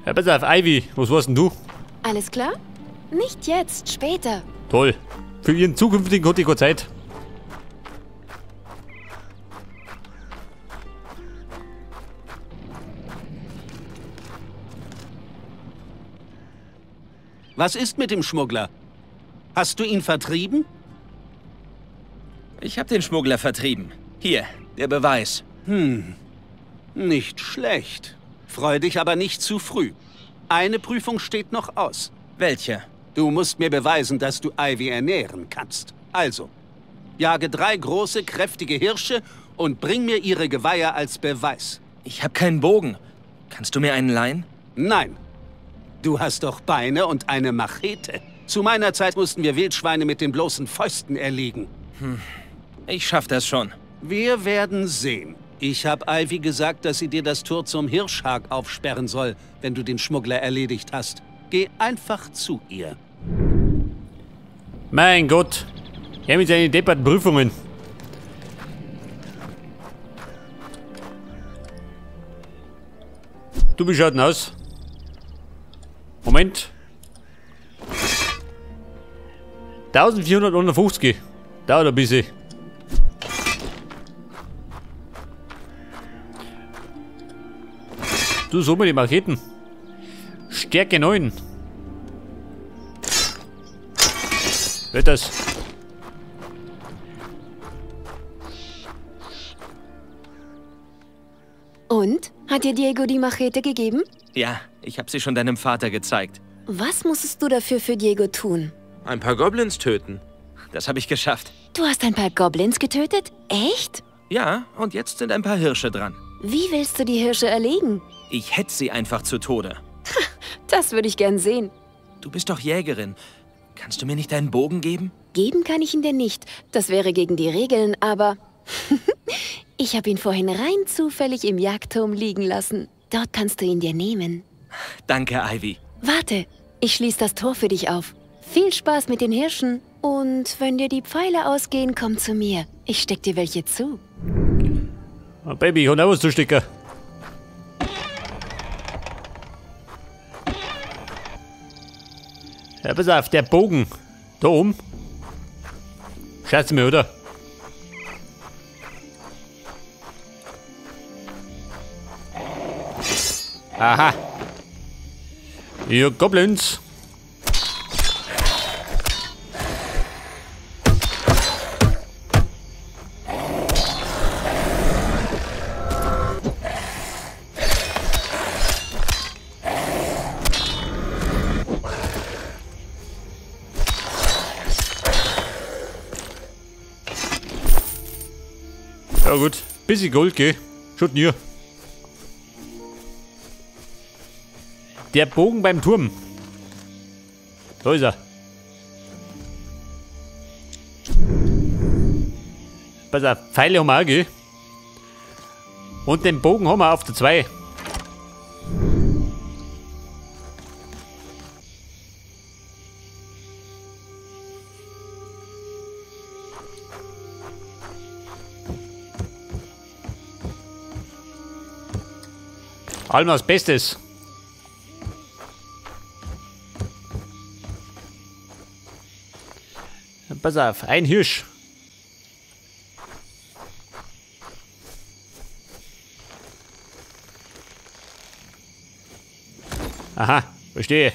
Ja, pass auf, Ivy, was warst denn du? Alles klar? Nicht jetzt, später. Toll. Für ihren zukünftigen hat die keine Zeit. Was ist mit dem Schmuggler? Hast du ihn vertrieben? Ich habe den Schmuggler vertrieben. Hier, der Beweis. Hm, nicht schlecht. Freu dich aber nicht zu früh. Eine Prüfung steht noch aus. Welche? Du musst mir beweisen, dass du Ivy ernähren kannst. Also, jage 3 große, kräftige Hirsche und bring mir ihre Geweihe als Beweis. Ich habe keinen Bogen. Kannst du mir einen leihen? Nein. Du hast doch Beine und eine Machete. Zu meiner Zeit mussten wir Wildschweine mit den bloßen Fäusten erlegen. Hm. Ich schaff das schon. Wir werden sehen. Ich habe Ivy gesagt, dass sie dir das Tor zum Hirschhag aufsperren soll, wenn du den Schmuggler erledigt hast. Geh einfach zu ihr. Mein Gott. Er mit seinen depperten Prüfungen. Du, wie schaut denn aus? Moment. 1450. Dauert ein bisschen. Du, so mit den Macheten. Stärke 9. Wird das? Und? Hat dir Diego die Machete gegeben? Ja, ich habe sie schon deinem Vater gezeigt. Was musstest du dafür für Diego tun? Ein paar Goblins töten. Das habe ich geschafft. Du hast ein paar Goblins getötet? Echt? Ja, und jetzt sind ein paar Hirsche dran. Wie willst du die Hirsche erlegen? Ich hetze sie einfach zu Tode. Das würde ich gern sehen. Du bist doch Jägerin. Kannst du mir nicht deinen Bogen geben? Geben kann ich ihn dir nicht. Das wäre gegen die Regeln, aber... ich habe ihn vorhin rein zufällig im Jagdturm liegen lassen. Dort kannst du ihn dir nehmen. Danke, Ivy. Warte, ich schließe das Tor für dich auf. Viel Spaß mit den Hirschen. Und wenn dir die Pfeile ausgehen, komm zu mir. Ich steck dir welche zu. Oh, Baby, ich hab auch was zu stecken. Ja, pass auf, der Bogen. Da oben. Scheiße mir, oder? Aha. Ja, Goblins. Ja gut, bisschen Gold, gell? Schaut nie. Der Bogen beim Turm. Da ist er. Pass auf, Pfeile haben wir auch, gell? Und den Bogen haben wir auf der 2. Allem das Bestes. Pass auf, ein Hirsch. Aha, verstehe.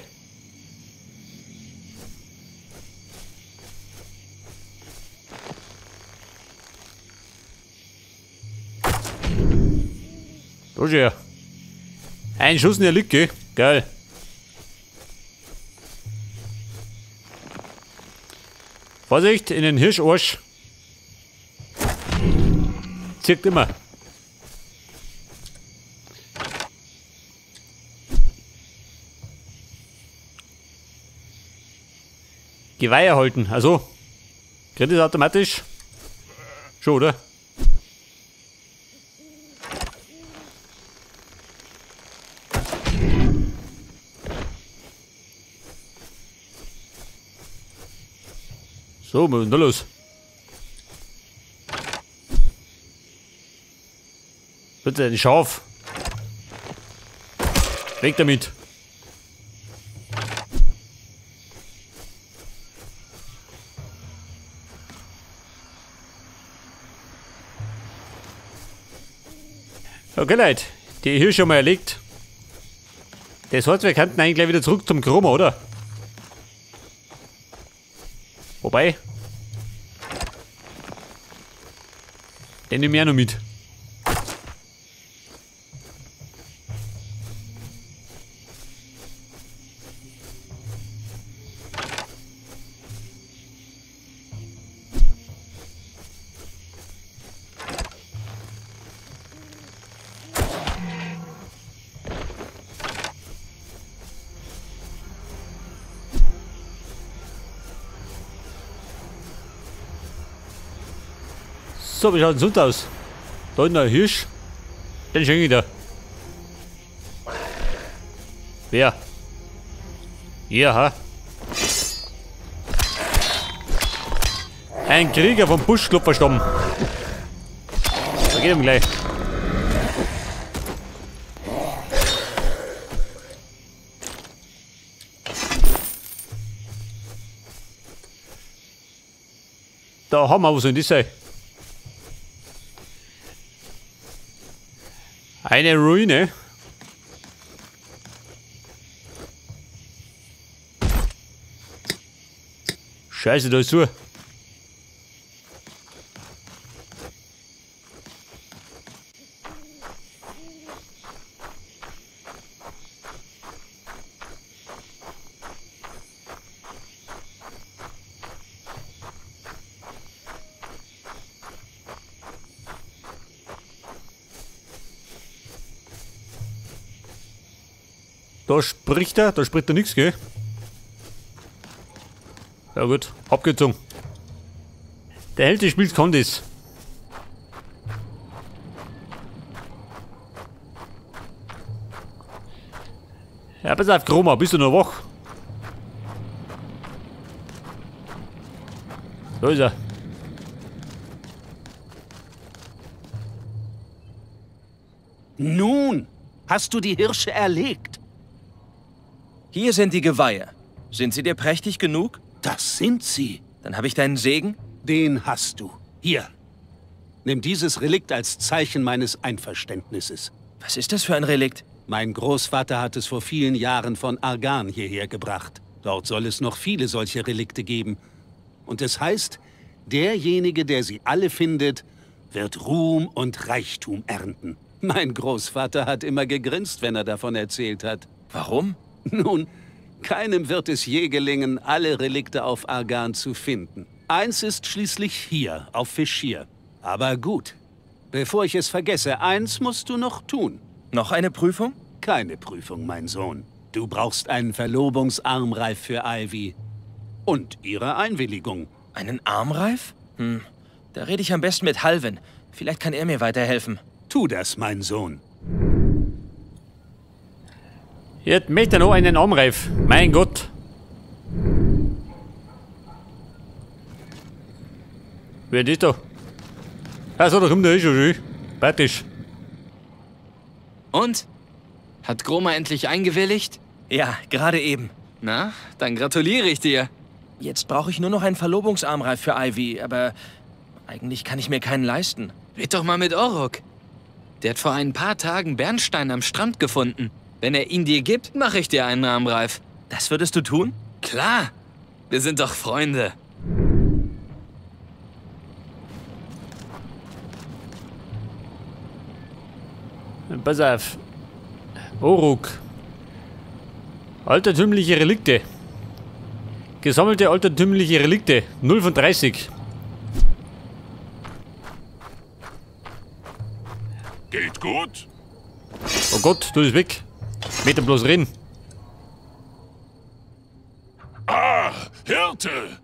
Da ist er. Ein Schuss in der Lücke. Geil. Vorsicht, in den Hirscharsch. Zirkt immer. Geweih erhalten. Also, kriegt das automatisch? Schon, oder? So, was ist denn da los? Bitte, ein Schaf. Weg damit. Okay, Leute. Die hier schon mal erlegt. Das heißt, wir könnten eigentlich gleich wieder zurück zum Groma, oder? Wobei. Den nehme ich auch noch mit. So, wie schaut denn sonst aus? Da hinten ein Hirsch. Den schenke ich dir. Wer? Ja. Ein Krieger vom Buschklopferstamm. Da geht ihm gleich. Da haben wir was in dieser. Eine Ruine. Scheiße, da ist zu. Da spricht er nichts, gell? Ja gut, abgezogen. Der Held des Spiels kann das. Ja, pass auf, Groma, bist du noch wach? Da ist er. Nun, hast du die Hirsche erlegt? Hier sind die Geweihe. Sind sie dir prächtig genug? Das sind sie. Dann habe ich deinen Segen? Den hast du. Hier. Nimm dieses Relikt als Zeichen meines Einverständnisses. Was ist das für ein Relikt? Mein Großvater hat es vor vielen Jahren von Argan hierher gebracht. Dort soll es noch viele solche Relikte geben. Und es heißt, derjenige, der sie alle findet, wird Ruhm und Reichtum ernten. Mein Großvater hat immer gegrinst, wenn er davon erzählt hat. Warum? Nun, keinem wird es je gelingen, alle Relikte auf Argan zu finden. Eins ist schließlich hier, auf Fischir. Aber gut, bevor ich es vergesse, eins musst du noch tun. Noch eine Prüfung? Keine Prüfung, mein Sohn. Du brauchst einen Verlobungsarmreif für Ivy. Und ihre Einwilligung. Einen Armreif? Hm, da rede ich am besten mit Halvin. Vielleicht kann er mir weiterhelfen. Tu das, mein Sohn. Jetzt möchte er noch einen Armreif. Mein Gott. Wer ist das da? Also, da kommt der eh schon schön. Praktisch. Und? Hat Groma endlich eingewilligt? Ja, gerade eben. Na, dann gratuliere ich dir. Jetzt brauche ich nur noch einen Verlobungsarmreif für Ivy, aber eigentlich kann ich mir keinen leisten. Red doch mal mit Orok. Der hat vor ein paar Tagen Bernstein am Strand gefunden. Wenn er ihn dir gibt, mache ich dir einen Armreif. Das würdest du tun? Klar. Wir sind doch Freunde. Pass auf. Orok. Altertümliche Relikte. Gesammelte altertümliche Relikte. 0 von 30. Geht gut? Oh Gott, du bist weg. Meter bloß reden. Ah, Hirte!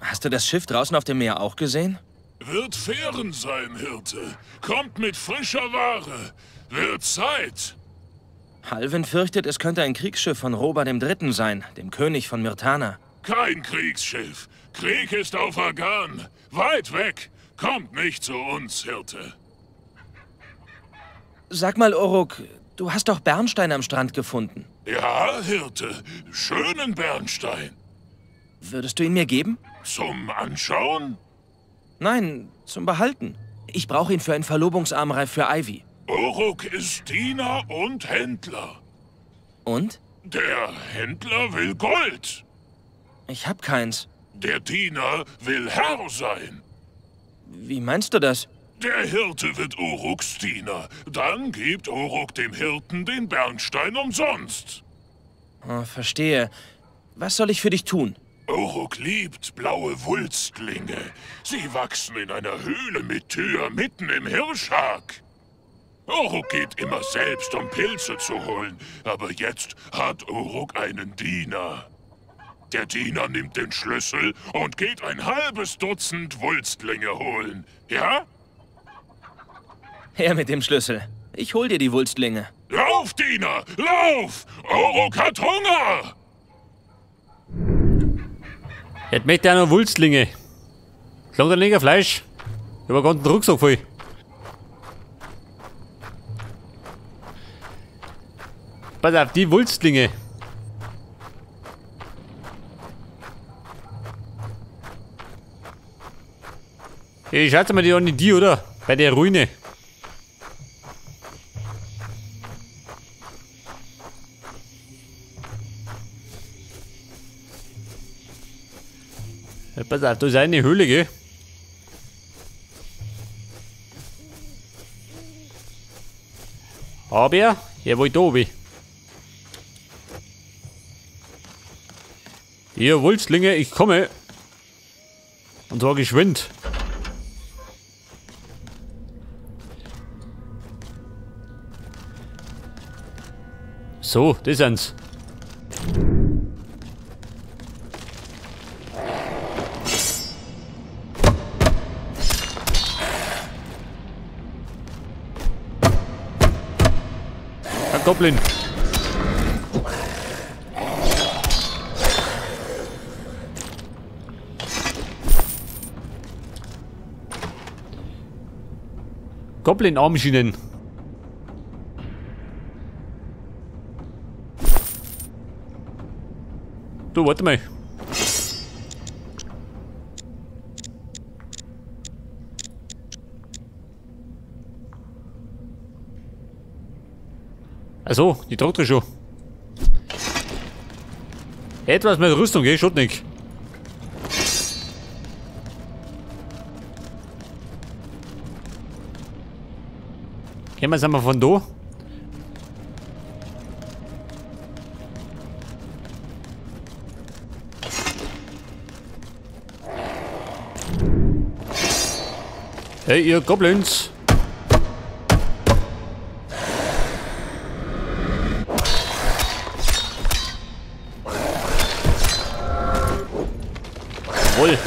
Hast du das Schiff draußen auf dem Meer auch gesehen? Wird Fähren sein, Hirte. Kommt mit frischer Ware. Wird Zeit. Halvin fürchtet, es könnte ein Kriegsschiff von Rhobar III. Sein, dem König von Myrtana. Kein Kriegsschiff. Krieg ist auf Argan. Weit weg. Kommt nicht zu uns, Hirte. Sag mal, Orok, du hast doch Bernstein am Strand gefunden. Ja, Hirte. Schönen Bernstein. Würdest du ihn mir geben? Zum Anschauen? Nein, zum Behalten. Ich brauche ihn für einen Verlobungsarmreif für Ivy. Uruk ist Diener und Händler. Und? Der Händler will Gold. Ich hab keins. Der Diener will Herr sein. Wie meinst du das? Der Hirte wird Uruks Diener. Dann gibt Uruk dem Hirten den Bernstein umsonst. Oh, verstehe. Was soll ich für dich tun? Uruk liebt blaue Wulstlinge. Sie wachsen in einer Höhle mit Tür mitten im Hirschhag. Uruk geht immer selbst, um Pilze zu holen. Aber jetzt hat Uruk einen Diener. Der Diener nimmt den Schlüssel und geht ein halbes Dutzend Wulstlinge holen. Ja? Her mit dem Schlüssel. Ich hol dir die Wulstlinge. Lauf, Diener! Lauf! Uruk hat Hunger! Jetzt möchte ich auch noch Wulstlinge. Schlag dann lecker Fleisch. Ich hab einen ganzen Rucksack voll. Pass auf, die Wulstlinge. Ich schaue mal die an, die, oder? Bei der Ruine. Ja, pass auf, da ist eine Höhle, gell? Aber, er wollte da oben. Ihr Wulstlinge, ich komme. Und zwar geschwind. So, das sind's. Ein Goblin. Goblin-Armschienen. Du, warte mal. Also, die tragt schon. Etwas mit Rüstung, gell? Schaut nicht. Gehen wir jetzt einmal von da. Hey, ihr Goblins! Jawohl!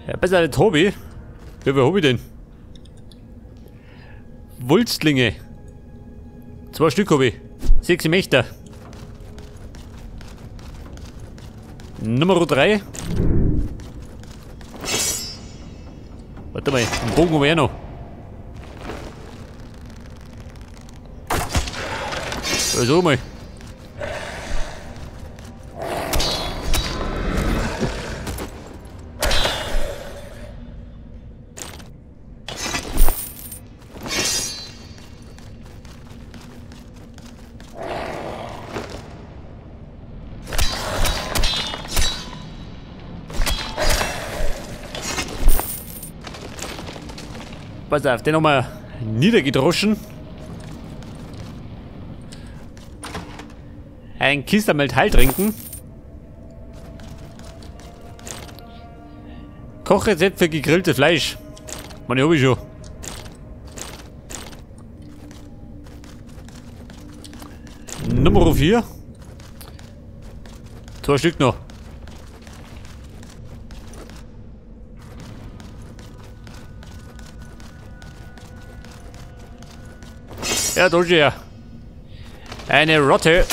Ja, besser als Hobby. Wie viel hab ich denn? Wulstlinge. 2 Stück hab ich. 6 Mächte. Nummer 3. Warte mal, einen Bogen haben wir ja noch. So mal. Pass auf, den haben wir niedergedroschen. Ein Kister mit Heil trinken. Kochrezept für gegrilltes Fleisch. Meine hab ich schon. Nummer 4. 2 Stück noch. Ja, da ist er. Eine Rotte.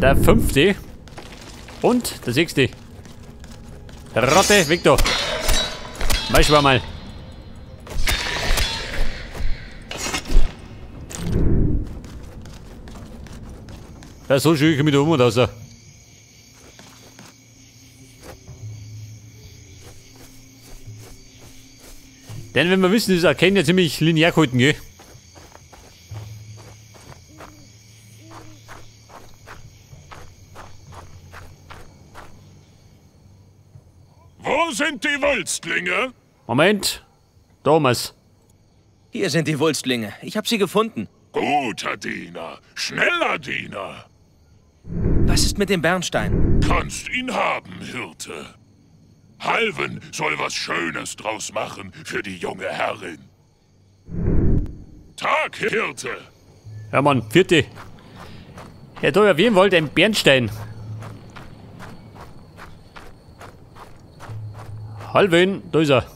Der 5. Und der 6. Ratte, weg da. Maischwammerl. Ja, so schön ich mich da um und raus. Denn wenn wir wissen, ist Arcane ja ziemlich linear gehalten, gell? Wo sind die Wulstlinge? Moment. Thomas. Hier sind die Wulstlinge. Ich habe sie gefunden. Guter Diener. Schneller Diener. Was ist mit dem Bernstein? Kannst ihn haben, Hirte. Halven soll was Schönes draus machen für die junge Herrin. Tag, Hirte. Ja, Mann, vierte. Ja, da erwähnen wollte, ein Bernstein. Halven, da ist er.